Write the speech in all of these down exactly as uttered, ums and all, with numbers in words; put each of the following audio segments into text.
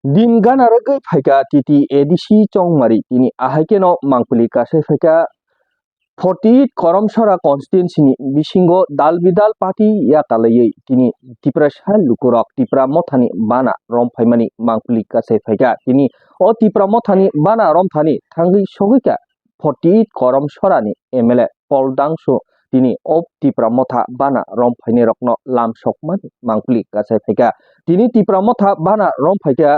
Din gana rwgwi phaikha T T A D C Chongmari, tini ahai kheno mangpili kasai phaikha forty eight Koromsora constituency ni bisingo dal bidal party yakalaiwi tini Tiprasa lukurok Tipra mothani bana romphaimani mangpili kasai phaikha. Tini o Tipra mothani bana romthani thangwi sogwikha forty eight Koromsorani M L A Paul Dangsu tini o Tipra motha bana romphainairokno lamsokmani mangpili kasai phaikha. Tini Tipra motha bana romphaikha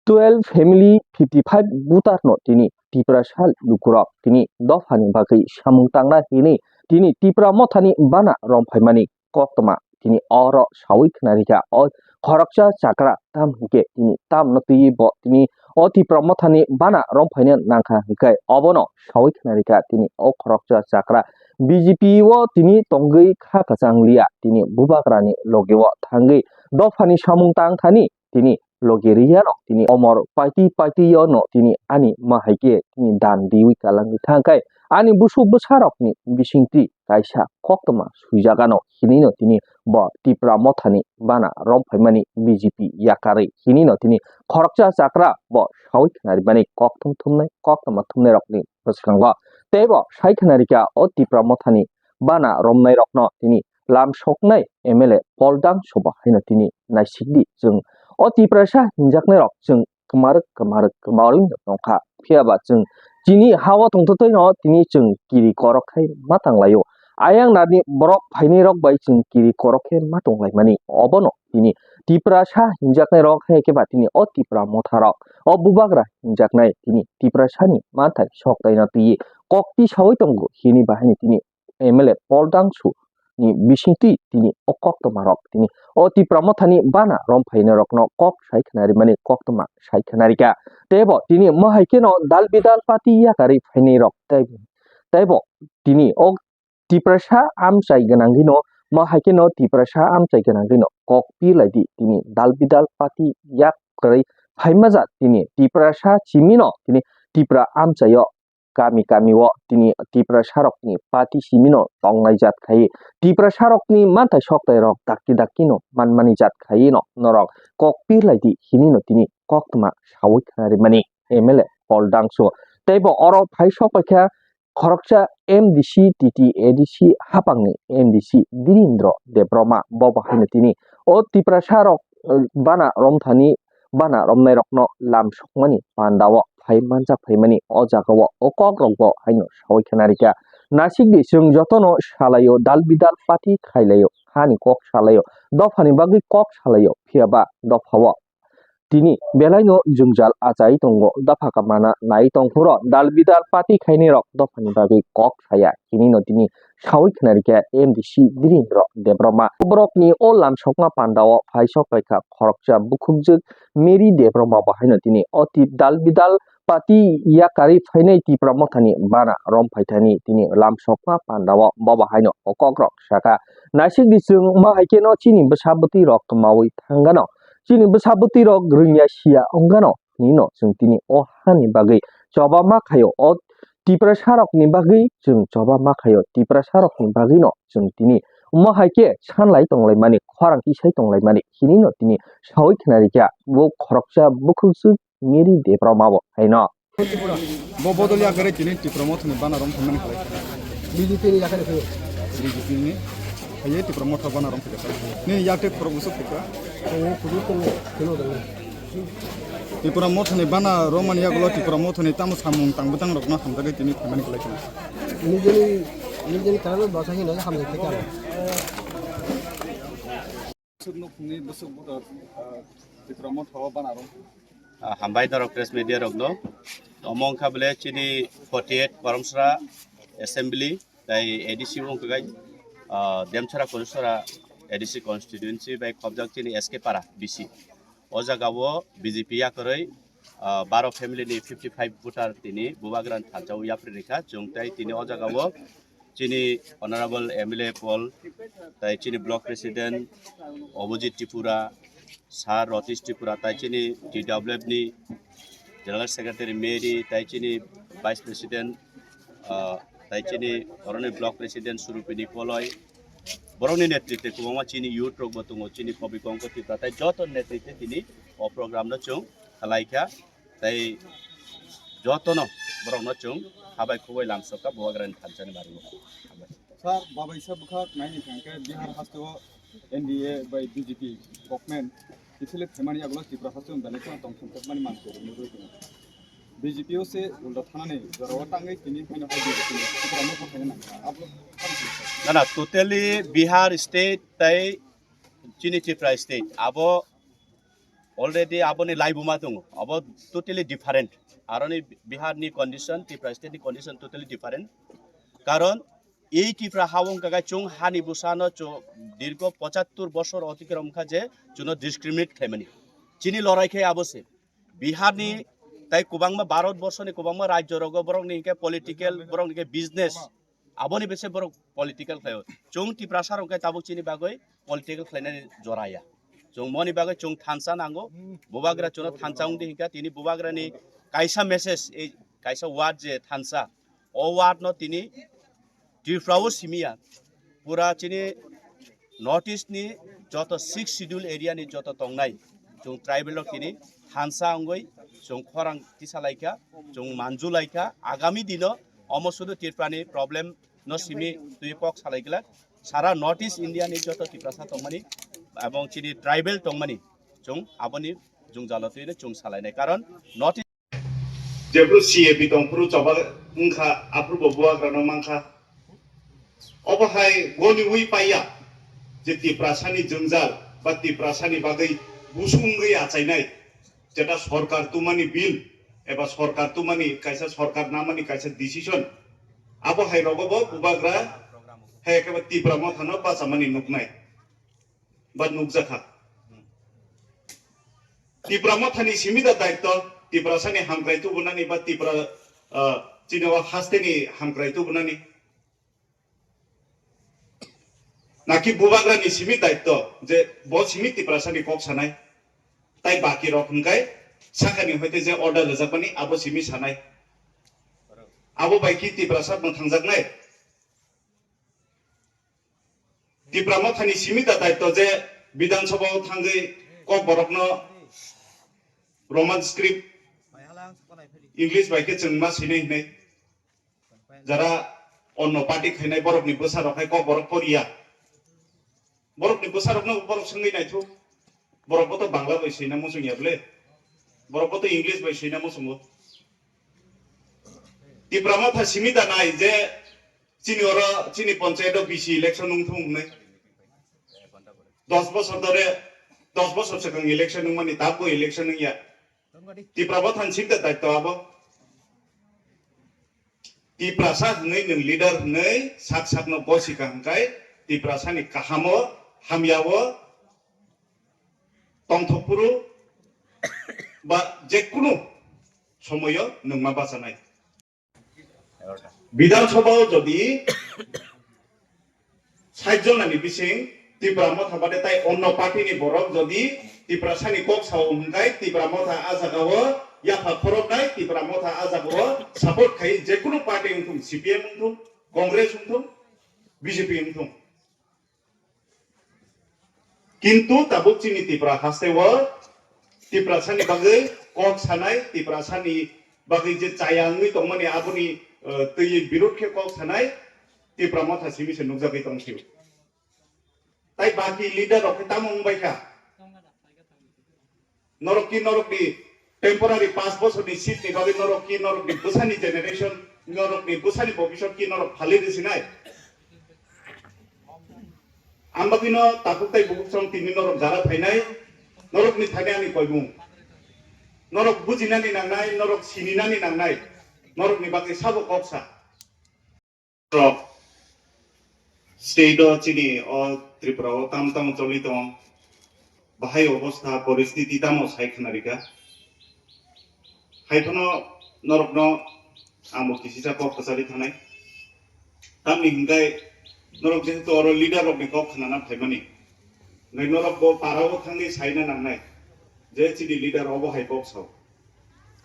twelve family fifty five voter no tini Tiprasa lukurok tini dophani bagwi samung tangna hini tini Tipra mothani bana romphaimani koktwma tini oro sawi khwnarikha. O khoroksa chakra tam hinkhe tini tamno twiwi bo tini o Tipra mothani bana romphaina nangkha hinkhe obono sawi khwnarikha. Tini o khoroksa chakra B J P o tini tongwi kha kwchang liya, tini bubagrani logio thangwi dophani samung tangthani tini logi riyano tini omor paiti paiti yono tini ani mahaikhe tini dan diwi kalangwi thangkhe ani busuk bwsarokni bisingtwi kaisa koktwma swijagano hinino tini bo Tipra mothani bana romphaimani B J P yakarwi hinino tini khoroksa chakra bo sawi khwnaribani kokthum thumnai koktwma thumnairokni bwskango teibo sai khwnarikha o Tipra mothani bana romnairokno tini lamsoknai M L A Paul Dangsu bo haino tini naisikdi chwng o Tiprasa hinjaknairok chwng kwmarwk kwmarwk kwmarwino tongkha. Phiyaba chwng chini ha-o tongthotoino tini chwng kiri korok khai ma tanglaio. Ayang nani borok phainairok bai chwng kiri korok khe ma tonglaimani. Obono tini Tiprasa hinjaknairok hai khe ba tini o Tipra motharok o bubagra hinjaknai tini Tiprasani manthai sok taina twiwi kok tisawi tongo hini bahaini tini M L A Paul Dangsu ni bisingtwi tini o koktwmarok tini o Tipra mothani bana romphainairokno kok sai khwnaribani koktwma sai khwnarikha. Teibo tini mahaikeno dal bidal party yakarwi phainairok tei, teibo tini o Tiprasa amchai gwnangwino mahaikeno Tiprasa amchai gwnangwino kok pilaidi tini dal bidal party yakarwi phaimajak tini Tiprasa chimino tini Tipra amchaio kami kami o tini Tiprasa rokni party simino tongnai jat khai Tiprasa rokni manthai soktai rok dakti dakti no manmani jat khai no norok kok pir lai di hini no tini koktwma sawi khna rimani M L A Paul Dangsu. Tei bo oro phai sok paikha khoroksa M D C T T A D C hapangni M D C Dirindro Debbarma bo bo haino tini o Tiprasa rok bana romthani bana romnairokno lam sokmani pandao phai manjak phaimani o jagao o kokrokbo haino sawi khna rikha. Nasikdi, chwng jotono salaio, dal bidal party khailaio, hani kok salaio, dophani bagwi kok salaio, phiyaba dophao tini belaino jwngjal achai tongo, dopha kamana nai tongphuru dal bidal party khainairok dophani bagwi kok saya, hinino tini sawi khna rikha M D C Dirindro Debbarma. Borokni o lam sokma pandao phai sok paikha khoroksa bukhukjwk Mary Debbarma bo haino tini o ti-, dal bidal party yakarwi phainai Tipra Mothani bana rom phaithani tini lam sokma pandao bo bo haino o kokrok sakha. Naisik di chwng ma hai kheno chini bwsa bwtwi rok kwmawi thangano. Chini bwsa bwtwi rok rwngya siya wngano. Hinino chwng tini o hani bagwi choba ma khaio, o Tiprasa rokni bagwi chwng choba ma khaio, Tiprasa rokni bagwino chwng tini omo hai khe sanlai tonglaimani, khorang tisai tonglaimani, hinino tini sawi khna rikha bo khoroksa bukhuk swk Mary Debbarma bo haino. Bo bodol ya kare tini Tipra Motha ni bana rom thangmani khlai. B J P ni yakare khe. B J P ni. Haye Tipra Motha bana rom thangmani. Ni yakte khorok busuk thangka. Haye kudu tong, tino tong. Tipra Motha ni bana romani yagulo Tipra Motha ni tamo samung tang bwtang rokno hamjagwi tini thangmani khlai tini. Nijeni, nijeni karano bwsa hino hamjak thangka. Sukno phungni busuk butor, ah, Tipra Motha o bana rom. Ah, hambai norok press media rokno. Omo wngkha bole chini forty eight Koromsra Assembly tai A D C wngkha gai, ah, Demchara Koromsra A D C constituency bai khobjak chini S K Para B C. O jaga o B J P yakarwi, ah, baro family ni fifty five voter tini bubagrani thansa o yapri rikha. Chwng tai tini o jaga o chini Honorable M L A Paul, tai chini Block President Abhijit Tripura, Sir Ratish Tripura, tai chini T W F ni General Secretary Mary, tai chini Vice President, ah, tai chini oroni Block President Surupini Koloi, borokni netritwe kwbangma chini youth rokbo tongo, chini Kobi Kongko Tripura, tai joto netritwe tini o program no chwng khalai kha, tei jotono borokno chwng habai khubui lamsokha Bubagrani thansa ni baringo. Sir, babai sa bwkha naini thangkhe Bihar hasteo N D A bai B J P government kiphilwi phaimani yagulo Tripura hasteo belai kheno tongthokmani mansi rwgwi tongo. B J P o se ulta thanani jorao tangwi tini haino hai B J P ni Tripura no bwkhaina nangkha. Abo Na, na, totally Bihar state tei chini Tripura state abo already aboni laibuma tongo, abo totally different. Aroni Bihar ni condition, Tripura state ni condition totally different. Karon ei Tripura ha wngkha khe chwng hani bwsano cho-, dirgo pochattor bosor otikrom kha je chwngno discriminate khlaimani. Chini lorai khe abo se. Bihar ni tai kwbangma Bharat borso ni kwbangma rajyo rogo borok ni hinkhe political, borok ni hinkhe business, aboni bese borok political khlaio. Chwng Tiprasa rok khe tabuk chini bagwi political khlainani jora ya. Chwng moni bagwi chwng thansa nango, Bubagra chwngno thansa wngdi hinkha tini Bubagra ni kaisa message, ei kaisa word je thansa, o word no tini Tripura o simi ya, pura chini North East ni joto six schedule area ni joto tongnai chwng tribal rok tini thansa wngwi chwng khorang tisa laikha, chwng manju laikha. Agami dino omo sudu Tripura ni problem no simi twi kok salai glak. Sara North East India ni joto Tiprasa tongmani ebong chini tribal tongmani chwng aboni jwngjalo twi no chwng salainai, karon North East Jephru C A B tongphru choba wngkha, aphrubo Bubagrano mankha. Obo hai goniwi paiya je Tiprasani jwngjal ba Tiprasani bagwi busungwi achainai, jeta sorkar tumani bill eba sorkar tumani kaisa, sorkar namani kaisa decision, abo hai rogobo Bubagra hai ekheba Tipra Mothano bachamani nuknai ba nukjakha. Tipra Mothani simi da daitto, Tiprasani hamkrai tubunani ba Tipra, ah, chini o hasteni hamkrai tubunani. Naki Bubagrani simi daitto je bo simi Tiprasani kok sanai. Tai baki rok hwnkhe sakani hoite je order rwjakmani abo simi sanai. Abo bai ki Tiprasa mwthangjaknai? Tipra Mothani simi da daitto je Bidhan Sabha o thangwi Kokborokno Roman script, English bai khe chwng ma sinai hinwi. Jara onno party khainai borokni bwsarok hai Kokborok poriya. Borokni bwsarokno borok swngwi naithok. Borokbo to Bangla bai swina muchung ya bwle. Borokbo to English bai swina muchungo. Tipra Motha simi da nai je chini oro, chini panchayat o B C election wng thung hwnwi. Dos bosor dhore, dos bosor swkang election wngmani, tabukbo election wngya. Tipra Motha ni simi da daitto abo. Tiprasa hwnwi nwng leader hwnwi sak sakno bosi ka hwnkhai Tiprasani kahamo hamyao tongthok phuru ba jekunu somoyo nwng ma bachanai. Bidhan Sabha o jodi sait jonani bising Tipra Motha bade tai onno party ni borok jodi Tiprasani kok sao hwnkhai Tipra Motha a jagao yapha khoroknai, Tipra Motha a jagao support khai jekunu party wngthung, C P M wngthung, Congress wngthung, B J P wngthung. Kintu tabuk chini Tipra hasteo Tiprasani bagwi kok sanai, Tiprasani bagwi je chaya wngwi tongmani aboni, eh, twi birod khe kok sanai Tipra Motha simi se nukjagwi tongphio. Tai baki leader rok khe tamo wngbai kha? Norok ki norokni temporary panch bosorni seat ni bagwi norok ki norokni bwsani generation, norokni bwsani bobisot ki norok phalwi rwsinai? Ang bagwino takhuk tai bukhuk song tini norok jara phainai, norokni thani ani koimung. Norok bujinani nangnai, norok sininani nangnai, norokni bagwi sabo kok sa. Rok state o chini o Tripura o tam tam choli tong, bahai obostha poristiti tamo sai khna rika. Hai phano norokno amo kisisa kok kwchari thanai. Tamni hinkai norok jehetu oro leader rokni kok khnana phaimani. Hinkai norok bo para o thangwi saina nangnai je chini leader obo hai kok sao.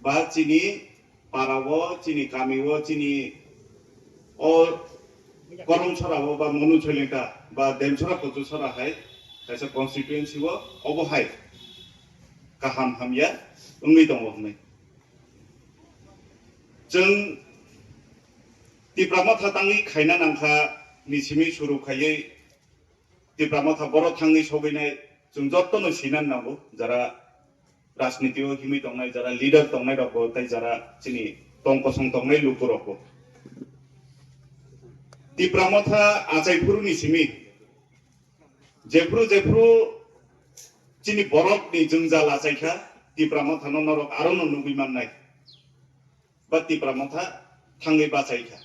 Ba chini para o, chini kami o, chini o Kolomsora o ba Monu Soilingta ba Demsora Kochusora hai kaisa constituency o obo hai kaham hamya wngwi tongo hwnwi. Chwng Tipra Motha tangwi khaina nangkha ni simi suru khaiwi Tipra Motha boro thangwi sogwinai chwng jotono sinan nango, jara rajniti o himwi tongnai, jara leader tongnai rokbo tei jara chini tong kosong tongnai lukurokbo. Tipra Motha achai phuru ni simi jephru jephru chini borok ni jwngjal achai kha, Tipra Motha no norok aro no nugwi mannai. Ba Tipra Motha thangwi bachai kha.